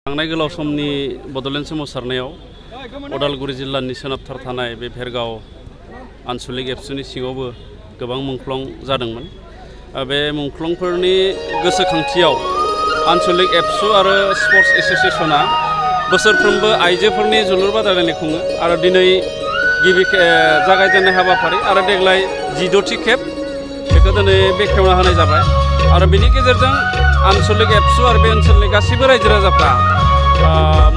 थांनाय गोलाव समनि बड'लेण्ड सोमावसारनायाव उदालगुरि जिल्लानि सोनाबथार थानाय बे भेरगाव आन्सलिक एबसुनि सिङावबो गोबां मुंख्लं जादोंमोन। बे मुंख्लंफोरनि गोसोखांथियाव आन्सलिक एबसु आरो स्पर्ट्स एसोसिएशना बोसोरफ्रोमबो आइजोफोरनि जोलुर बादायलायनाय खुङो आरो दिनै गिबि जागायजेननाय हाबाफारि आरो देग्लाय 16थि खेब बेखौ दिनै बेखेवना होनाय जाबाय आरो बेनि गेजेरजों आन्सलिक एबसु आरो बे ओनसोलनि गासैबो रायजो राजाफ्रा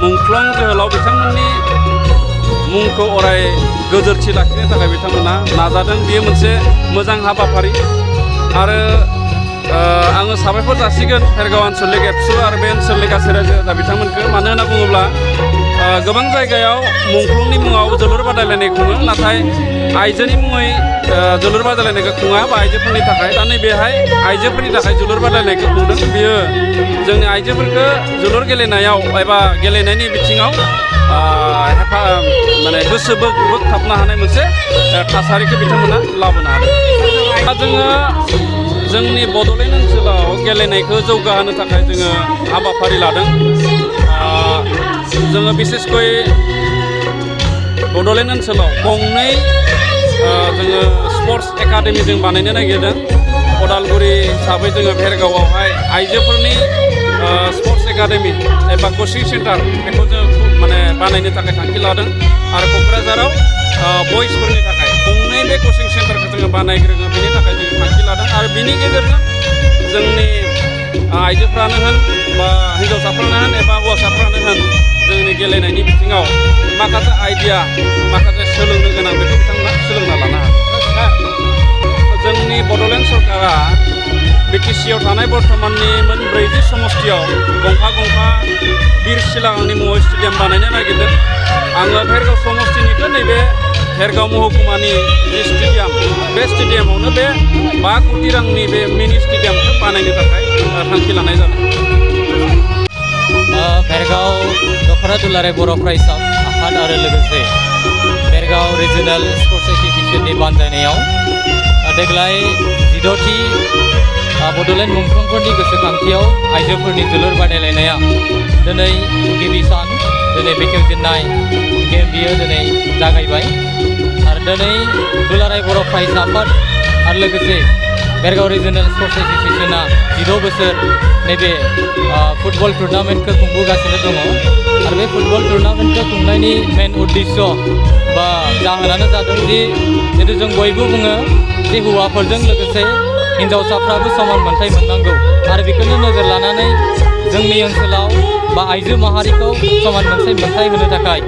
मुंख्लं जोहोलाव बिथांमोननि मुंखौ अराय गोजोरथि लाखिनो थाखाय बिथांमोना नाजादों। बेयो मोनसे मोजां हाबाफारि आरो आङो साबायखर जासिगोन भेरगाव आन्सलिक एबसु आरो बे ओनसोलनि गासै रायजो राजा बिथांमोनखौ। मानो होनना बुङोब्ला गोबां जायगायाव मुंख्लंनि मुङाव जोलुर बादायलायनाय खुङो, नाथाय आइजोनि मुङै जोलुर बादायलायनायखौ खुङा बा आइजोफोरनि थाखाय। दा नैबेहाय आइजोफोरनि थाखाय जोलुर बादायलायनायखौ खुंदों। बियो जोंनि आइजोफोरखौ जोलुर गेलेनायाव एबा गेलेनायनि बिथिङाव माने गोसो बोगथाबनो हानाय मोनसे थासारिखौ बिथांमोना लाबोनो हादों। दा जोङो जोंनि बड'लेण्ड ओनसोलाव गेलेनायखौ जौगाहोनो थाखाय जोङो हाबाफारि लादों। जोङो बिसेसकय बड'लेण्ड ओनसोलाव गंनै जोङो स्पर्ट्स एकाडेमि जों बानायनो नागिरदों। उदालगुरि हिसाबै जोङो भेरगावआवहाय आइजोफोरनि स्पर्ट्स एकाडेमि एबा कचिं सेन्टार बेखौ जों माने बानायनो थाखाय थांखि लादों आरो क'क्राझाराव बयसफोरनि थाखाय गंनै बे कचिं सेन्टारखौ जोङो बानायग्रोङो, बेनि थाखाय जोङो थांखि लादों आरो बिनि गेजेरजों जोंनि आइजोफ्रानो होन बा हिन्जावसाफ्रानो होन एबा हौवासाफ्रानो होन जोंनि गेलेनायनि बिथिङाव माखासे आइडिया माखासे सोलोंनो गोनां बेखौ बिथांमोना सोलोंना लानो हागोन। जोंनि बड'लेण्ड सरकारा बिटिसिआव थानाय बर्थमाननि मोन 40 समस्तियाव गंफा बिर सिलागांनि मुङाव स्टेडियाम बानायनो नागिरदों। आङो भेरगाव समस्तिनिखौ नैबे भेरगाव महकुमानि जि स्टेडियाम बे स्टेडियामावनो बे 5 कोटि रांनि बे मिनि स्टेडियामखौ बानायनो थाखाय थांखि लानाय जादों। भेरगाव दख'रा दुलाराय बर' फरायसा आफाद आरो लोगोसे भेरगाव रिजनेल स्पर्ट्स एसोसिएशननि बानजायनायाव देग्लाय 16थि बड'लेण्ड मुंख्लंफोरनि गोसोखांथियाव आइजोफोरनि जोलुर बादायलायनाया दिनै गिबि सान, दिनै बेखेवजेननाय गेम बियो दिनै जागायबाय आरो दिनै दुलाराय बर' फरायसा आफाद आरो लोगोसे भेरगाव रिजनेल स्पर्ट्स एसोसिएशना 16 बोसोर नैबे फुटबल टुर्नामेन्टखौ खुंबोगासिनो दङ आरो बे फुटबल टुर्नामेन्टखौ खुंनायनि मेन उद्देश्य बा जाहोनानो जादों जिहेतु जों बयबो बुङो जे हौवाफोरजों लोगोसे हिन्जावसाफ्राबो समान मोनथाय मोननांगौ आरो बेखौनो नोजोर लानानै जोंनि ओनसोलाव बा आइजो माहारिखौ समान मोनथाय होनो थाखाय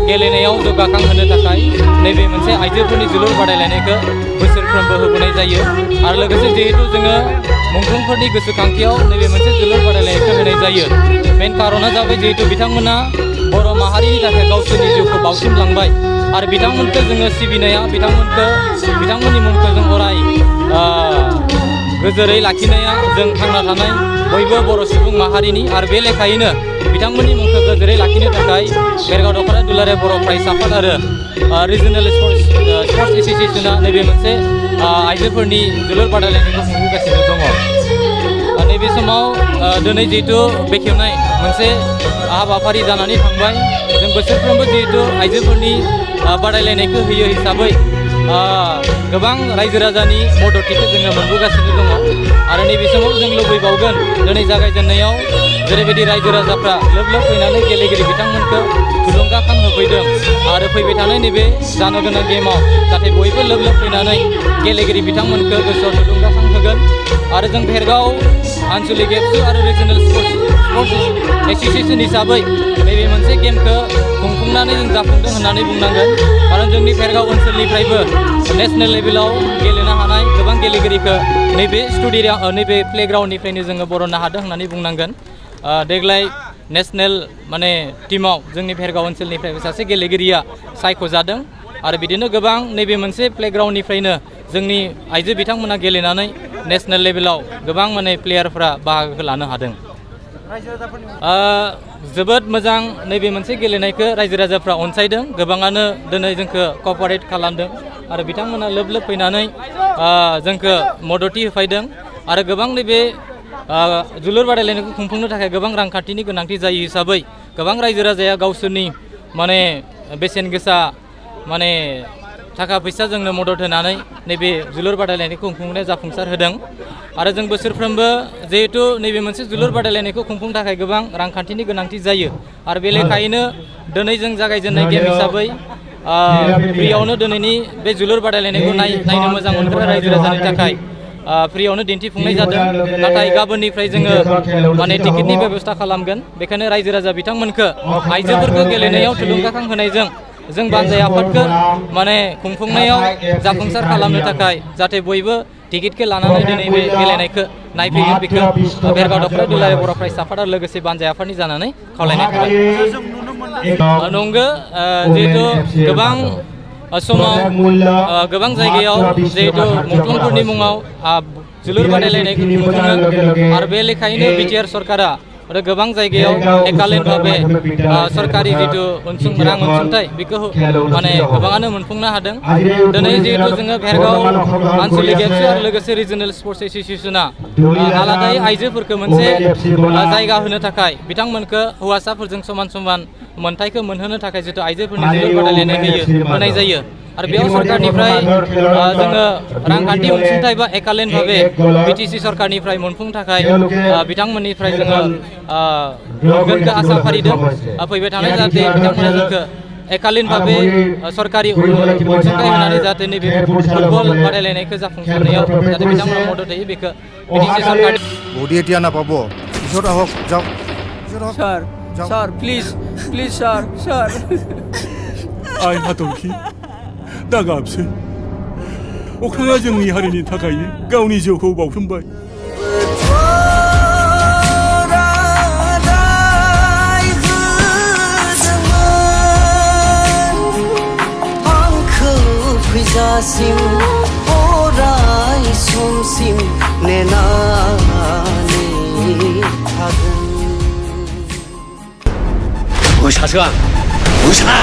गेलेनायाव जौगाखांहोनो थाखाय नैबे मोनसे आइजोफोरनि जोलुर बादायलायनायखौ बोसोरफ्रोमबो होबोनाय जायो आरो लोगोसे जिहेतु जोङो मुंख्लंफोरनि गोसोखांथियाव नैबे मोनसे जोलुर बादायलायनायखौ होनाय जायो। मेन कारना जाबाय जिहेतु बिथांमोना बर' माहारिनि थाखाय गावसोरनि जिउखौ बाउसोमलांबाय आरो बिथांमोनखौ जोङो सिबिनाया बिथांमोननि मुंखौ जों अराय गोजोरै लाखिनाया जों थांना थानाय बयबो बर' सुबुं माहारिनि आरो बे लेखायैनो बिथांमोननि मुंखौ गोजोरै लाखिनो थाखाय भेरगाव दख'रा दुलाराय बर' फरायसा आफाद आरो रिजनेल स्पर्ट्स एसोसिएशना नैबे मोनसे आइजोफोरनि जोलुर बादायलायनायखौ खुंबोगासिनो दङ। नैबे समाव दिनै जिहेतु बेखेवनाय मोनसे हाबाफारि जानानै थांबाय। जों बोसोरफ्रोमबो जिहेतु आइजोफोरनि बादायलायनायखौ होयो हिसाबै गोबां रायजो राजानि मददथिखौ जोङो मोनबोगासिनो दङ आरो नैबे समाव जों लुबैबावगोन दिनै जागायजेननायाव जेरैबायदि रायजो राजाफ्रा लोब फैनानै गेलेगिरि बिथांमोनखौ थुलुंगाखां होफैदों आरो फैबाय थानाय नैबे जानो गोनां गेमाव जाहाथे बयबो लोब फैनानै गेलेगिरि बिथांमोनखौ गोसोआव थुलुंगाखां होगोन आरो जों भेरगाव आन्सलिक एबसु आरो रिजनेल स्पर्ट्स एसोसिएशन हिसाबै नैबे मोनसे गेमखौ खुंफुंनानै जों जाफुंदों होननानै बुंनांगोन। खारन जोंनि भेरगाव ओनसोलनिफ्रायबो नेसनेल लेभेलाव गेलेनो हानाय गोबां गेलेगिरिखौ नैबे प्लेग्राउन्डनिफ्रायनो जोङो बरननो हादों होननानै बुंनांगोन। देग्लाय नेसनेल माने टीमाव जोंनि भेरगाव ओनसोलनिफ्रायबो सासे गेलेगिरिया सायख'जादों आरो बिदिनो गोबां नैबे मोनसे प्लेग्राउन्डनिफ्रायनो जोंनि आइजो बिथांमोना गेलेनानै नेसनेल लेभेलाव गोबां माने प्लेयारफ्रा बाहागो लानो हादों। जोबोद मोजां नैबे मोनसे गेलेनायखौ रायजो राजाफ्रा अनसायदों, गोबाङानो दिनै जोंखौ क'पारेट खालामदों आरो बिथांमोना लोब फैनानै जोंखौ मददथि होफैदों आरो गोबां नैबे जोलुर बादायलायनायखौ खुंफुंनो थाखाय गोबां रांखान्थिनि गोनांथि जायो हिसाबै गोबां रायजो राजाया गावसोरनि माने बेसेन गोसा माने थाखा फैसाजोंनो मदद होनानै नैबे जोलुर बादायलायनायखौ खुंफुंनायाव जाफुंसार होदों आरो जों बोसोरफ्रोमबो जिहेतु नैबे मोनसे जोलुर बादायलायनायखौ खुंफुंनो थाखाय गोबां रांखान्थिनि गोनांथि जायो आरो बे लेखायैनो दिनै जों जागायजेननाय गेम हिसाबै फ्रियावनो दिनैनि बे जोलुर बादायलायनायखौ नायनो मोजां मोनग्रा रायजो राजानि थाखाय फ्रियावनो दिन्थिफुंनाय जादों नाथाय गाबोननिफ्राय जोङो माने टिकेटनि बेबस्था खालामगोन बेखायनो रायजो राजा बिथांमोनखौ आइजोफोरखौ गेलेनायाव थुलुंगाखां होनायजों जों बानजाय आफादखौ माने खुंफुंनायाव जाफुंसार खालामनो थाखाय जाहाथे बयबो टिकेटखौ लानानै दिनै बे गेलेनायखौ नायफैगोन बेखौ भेरगाव दखरा दुलाराय बर' फरायसा आफाद आरो लोगोसे बानजाय आफादनि जानानै खावलायनाय थाबाय नंगौ जिहेतु गोबां समाव गोबां जायगायाव जिहेतु मुंख्लंफोरनि मुङाव जोलुर बादायलायनायखौ खुंफुङो आरो बे लेखायैनो बिटिआर सरकारा आरो गोबां जायगायाव एकालेन भाबे सरकारि जितु रां अनसुंथाइ बेखौ माने गोबाङानो मोनफुंनो हादों दिनै जिहेतु जोङो भेरगाव आनसलिक एफसि आरो लोगोसे रिजनेल स्पर्ट्स एस'सियेसना आलादायै आइजोफोरखौ मोनसे जायगा होनो थाखाय बिथांमोनखौ हौवासाफोरजों समान समान मोनथायखौ मोनहोनो थाखाय जितु आइजोफोरनि जोलुर बादायलायनाय होनाय जायो आरो बेयाव सरकारनिफ्राय जोङो रांखान्थि अनसुंथाइ बा एकालेन भाबे बिटिसि सरकारनिफ्राय मोनफुंनो थाखाय बिथांमोननिफ्राय जोङो मोनगोनखौ आसा फारिदों फैबाय थानाय जाहाथे बिथांमोना जोंखौ एकालीन भाबे सरकारि अनसुंथाइ होनानै जाहाथे नैबे फुटबल बादायलायनायखौ जाफुंसारनायाव जाहाथे बिथांमोना मदद होयो बेखौ बिटिसि सरकार बडी এতিয়া নাপাব পিছত আহক যাওক স্যার প্লিজ স্যার आइ हाथरखि दागाबसै अख्राङा जोंनि हारिनि थाखायनो गावनि जिउखौ बाउसोमबाय फैजासिम अराय समसिम नेनानै थागोन मोसासो आं मोसा